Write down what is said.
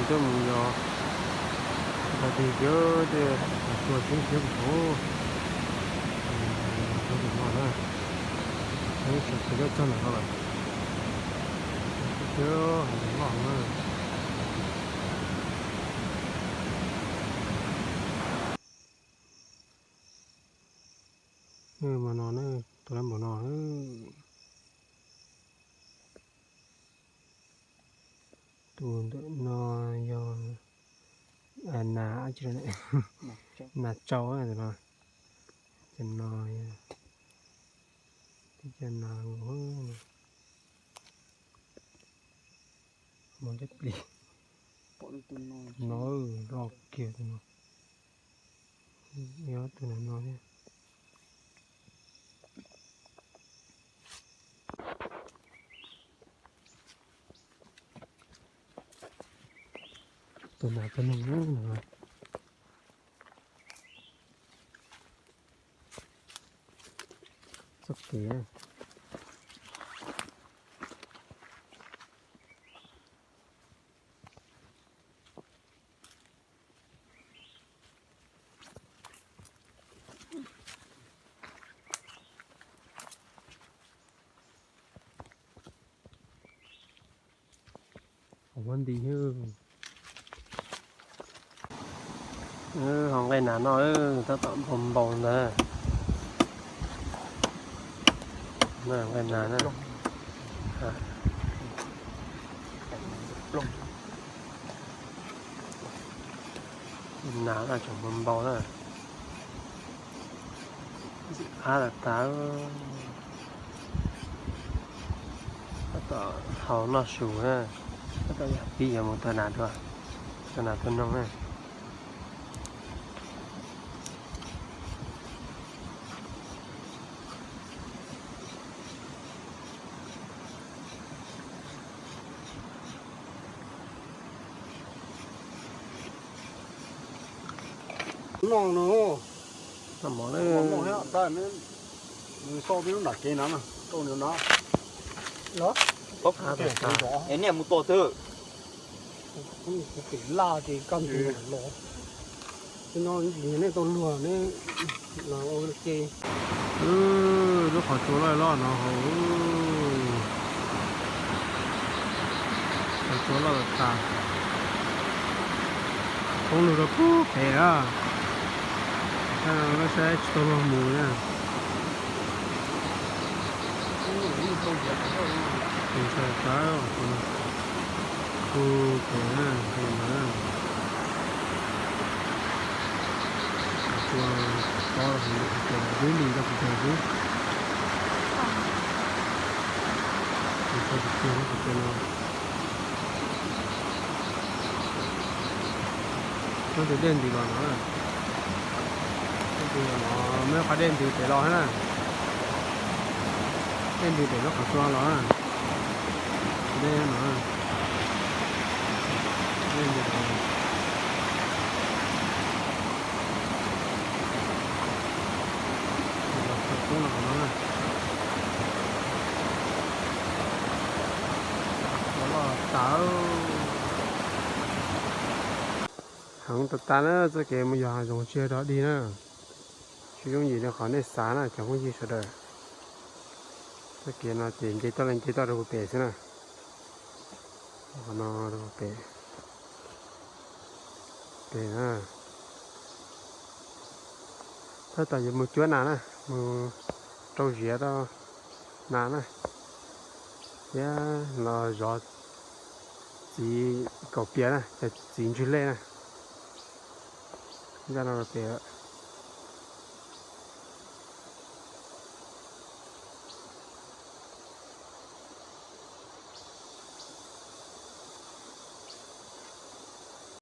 Coj mus yos tag kis kiag tej cua tseeb tseeb thaum ub. Tus no na, tseeb tsis txog ntawm no lawm. Kiag hauv loj na. Mas no na, tus lab npaum no. Tus ntawm no yog nas, nas tsau tus no. Cov no, tib cov no, hmov thiab plis. No loj kiag tus no. Yog tus nas no thiab. Tus nas tus noog na. Txoj kev. Hauv nti thiab. Hauv nqaij nas no tab tom npau npau ntawd. Nqaij nas na. Nas no tseem npau npau na. Ntxim qab tas tas. Tab tom haus noj su na. Tab tom yog pib yuav mus tau nas dua, tau nas tua noog na. No no. Noj mov lawm. Noj mov thiab, tab nws xauj tib lub nram kev no na, rau nws no. Los, es nej mus tua twg? Kuv pem laj ces kaj ntug los. Ces no ntsis nej tau luag ne, los ua ke. Lub qhov tsua loj loj no hauv. Qhov tsua loj tas tas. Poob lug rau pub pem na. Saib no, saib tsis tau luag mus na. Tus ntxhais tawv, tus no, tus pem na, tus ntawd na. Tus tsua tob rau kuv, tus tsua dub li rau kuv xwb. Tus tsua tus tsua no. Muab tus dej ntws los no na. Tus no muab qhov dej ntws pem los na. Dej ntws pem lub qhov tsua los na. Dej no. Dej ntws pem los. Los txog poob los no na. Los loj tas. Heev tas tas na, txoj kev mus yos hav zoov tsis yog dog dig na. Tsis yooj yim li qhov nej xav na cov phooj ywg sawv daws. Txoj kev no ces nce toj li nce toj rau puag pem xwb na. Qhov no rau puag pem. Pem na. Tab tom yuav mus cuab nas na, mus rau ziav rau nas na, thiab los zov txiv kaum pias na, cov txiv ntswg lej na. Ncaj no rau pem.